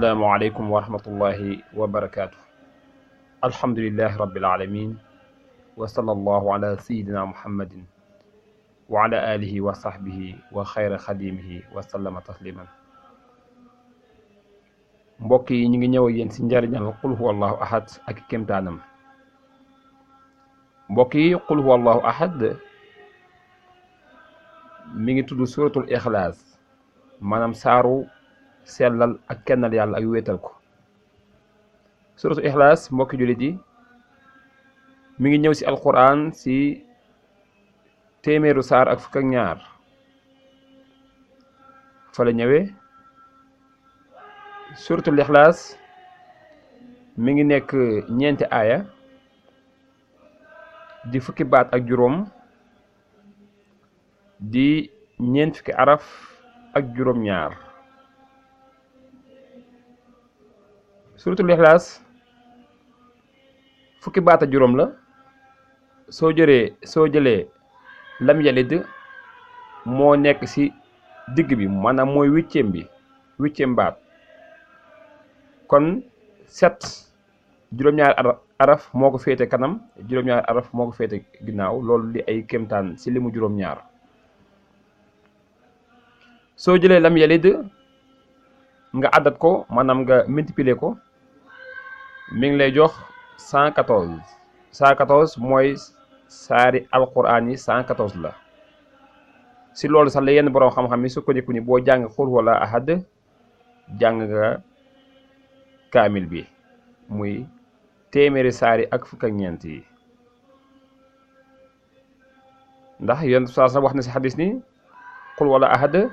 السلام عليكم ورحمة الله وبركاته. الحمد لله رب العالمين، وصلى الله على سيدنا محمد وعلى آله وصحبه وخير خديمه وسلم تسليما. mbokk yi ñu ngi ñëw ak yéen ci njariñal qul huwallahu ahad ak kéemtaanam. mbokk yi qul huwallahu ahad mi ngi tudd suratul ixlaas, maanaam saaru sellal ak kennal yàlla ak wéetal ko. suratul ixlaas mbokki jullit yi mi ngi ñëw ci alquran ci téeméeru saar ak fukk ak ñaar fa la ñëwee. suratul ixlaas mi ngi nekk ñeenti aaya di fukki baat ak juróom di ñeent fukki araf ak juróom ñaar. suratul ixlaas fukki baat ak juróom la. soo jëlee lam yalid moo nekk ci digg bi, maanaam mooy huitième baat. kon 7 juróom-ñaari araf moo ko féete kanam, juróom-ñaari araf moo ko féete ginnaaw. loolu di ay kéemtaan ci limu juróom-ñaar. soo jëlee lam yalid nga àddat ko, maanaam nga multiplier ko, mi ngi lay jox 114. 114 mooy saari alquran yi 114 la. ci loolu sax la yenn borom xam-xam yi sukkandiku ni boo jàng xul wala ahad jàng nga kaamil bi, muy téeméeri saari ak fukk ak ñeent yi. ndax yéen saa sa wax na ci xadis ni xul wala ahad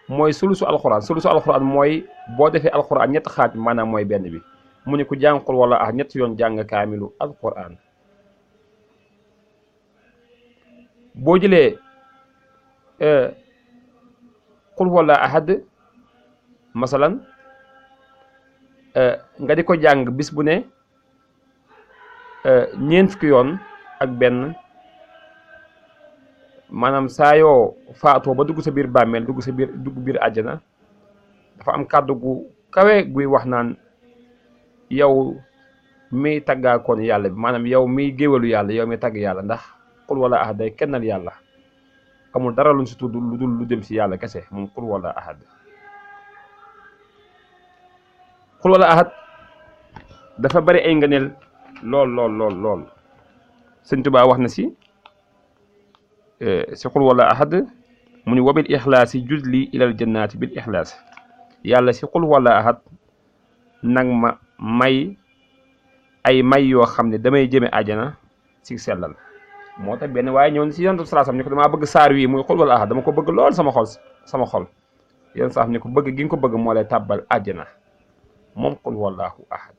mooy sulusu alquran mooy boo defee alquran ñett xaaj, maanaam mooy benn bi. mu ne ku jàng xul wala ahad ñett yoon jàng kaamilu alquran. boo jëlee xul wala ahad masalan nga di ko jàng bis bu ne ñeent fukki yoon ak benn, maanaam saa yoo faatoo ba dugg sa biir bàmmeel, dugg biir àjjana, dafa am kàddu gu kawe guy wax naan yow miy taggaakoon yàlla bi, maanaam yow miy géwalu yàlla, yow miy tagg yàlla. ndax xul wala ahad day kennal yàlla, amul dara luñ si tudd lu dul lu dem si yàlla kese, moom xul wala ahad. xul wala ahad dafa bari ay ngëneel lool. Sëñ Tuubaa wax na si xul wala ahad mu ni wabil ixlaasi juzli ilal jannaati bil ixlaas. yàlla si xul wala ahad nag ma may ay may yoo xam ne damay jëme àjjana si sellal. moo tax benn waaye ñëw si yonent bi salaasam ni ko damaa bëgg saar wi muy xul wala ahad, dama ko bëgg lool sama xol. yéen sax ni ko bëgg gi nga ko bëgg moo lay tàbbal àjjana, moom xul wallahu ahad.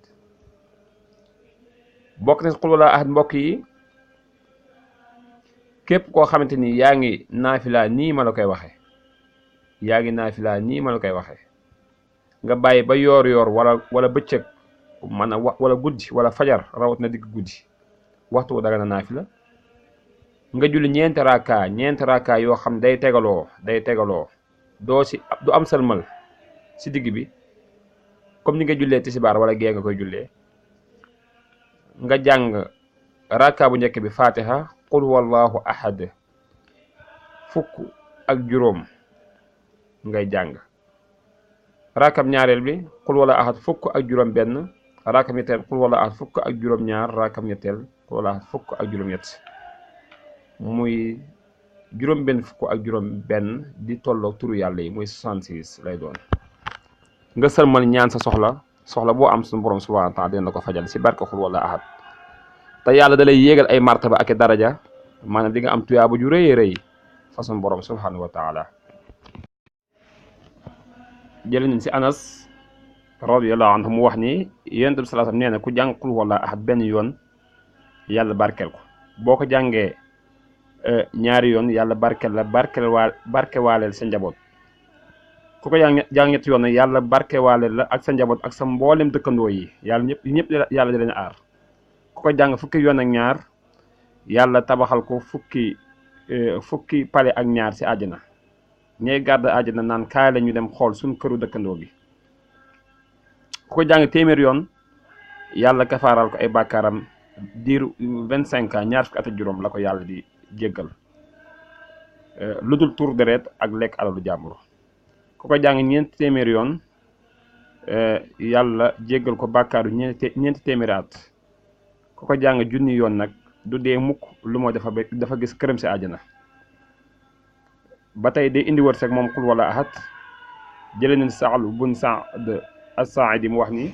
bokk na si xul wala ahad mbokk yi, képp koo xamante ni yaa ngi naafila nii ma la koy waxee, nga bàyyi ba yoor wala bëccëg, maanaam wala guddi wala fajar, rawat na digg guddi, waxtu wu daga na naafila, nga julli ñeenti raaka yoo xam day tegaloo du am salmal si digg bi, comme ni nga jullee tisibaar wala gee nga koy jullee. nga jàng raaka bu njëkk bi fatiha qul wallahu ahad fukk ak juróom ngay jàng. raakam ñaareel bi qul wala ahad fukk ak juróom benn, raakam ñetteel qul wala ahad fukk ak juróom ñaar, raakam ñetteel qul wala ahad fukk ak juróom ñett, muy juróom benn fukk ak juróom benn di tolloog turu yàlla yi, muy 66 lay doon. nga sëlmal ñaan sa soxla boo am suñu borom subhanahu wa taala dina ko fajal si barke xul wala ahad. te yàlla da lay yéegal ay martaba ak daraja, maanaam di nga am tuyaaba ju rëy fa suñu borom subhanahu wa taala. jëlee nañ si Anas radiyallahu anhu mu wax ni yonent bi sallallahu alayhi wasallam nee na ku jàng xul wala ahad benn yoon yàlla barkeel ko. boo ko jàngee ñaari yoon yàlla barkewaaleel sa njaboot. ku ko jàng ñetti yoon yàlla barkewaaleel la ak sa njaboot ak sa mboolem dëkkandoo yi, yàlla ñëpp yàlla di leen aar. ku ko jàng fukki yoon ak ñaar yàlla tabaxal ko fukki pale ak ñaar si àjjana. ñay gàdd àjjana naan kaay la ñu dem xool suñ këru dëkkandoo bi. ku ko jàng téeméer yoon yàlla kafaaral ko ay bàkkaaram diiru 25 ans ñaar fukki at ak juróom la ko yàlla di jéggal lu dul tur deret ak lekk alalu jàmbur. ku ko jàng ñeenti téeméer yoon yàlla jéggal ko bàkkaaru ñeenti téeméeri at. ku ko jàng junni yoon nag du dee mukk lu moo dafa gis këram si àjjana. ba tey day indi wërsëg moom xul wala ahad. jëlee nañ Sahl bun Saad as-Saaidi mu wax ni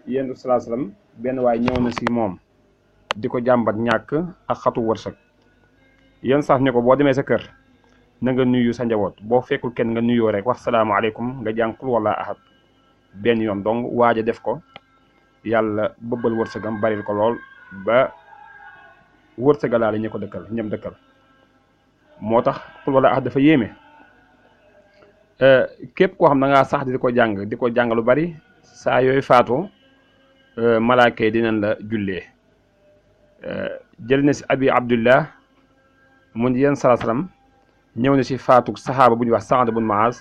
yéen du salaa salaam benn waaye ñëw na si moom di ko jàmbat ñàkk ak xatu wërsëg. yéen sax ne ko boo demee sa kër na nga nuyu sa njaboot boo fekkul kenn nga nuyoo rek wax salaamaaleykum nga jàng xul wala ahad benn yoon donc waaj a def ko yàlla bëbbal wërsëgam baril ko lool ba wërsëgalaale ñi ko dëkkal ñam dëkkal. moo tax xul wala ahad dafa yéeme. képp koo xam da ngaa sax di ko jàng lu bari saa yooyu faatu malaaka yi dinañ la jullee. jël na si abi abdullah mun yenn salaam ñëw na si faatu saxaaba bu ñuy wax Saad bun Maaz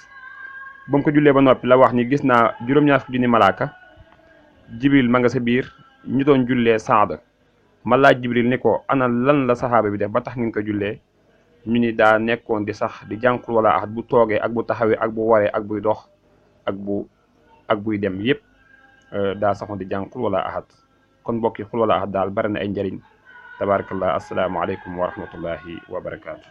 ba mu ko jullee ba noppi la wax ni gis naa juróom-ñaar fukki junni malaaka jibril ma nga sa biir ñu doon jullee Saad. ma laaj jibril ni ko ana lan la saxaaba bi def ba tax ngeen ko jullee. ñu ni daa nekkoon di sax di jàng xul wala ahad bu toogee ak bu taxawee ak bu waree ak buy dox ak buy dem yépp daa saxoon di jàng xul wala ahad. kon mbokk yi xul wala ahad daal bari na ay njëriñ. tabarakallah assalaamu aleykum wa rahmatullahi wa barakaatu.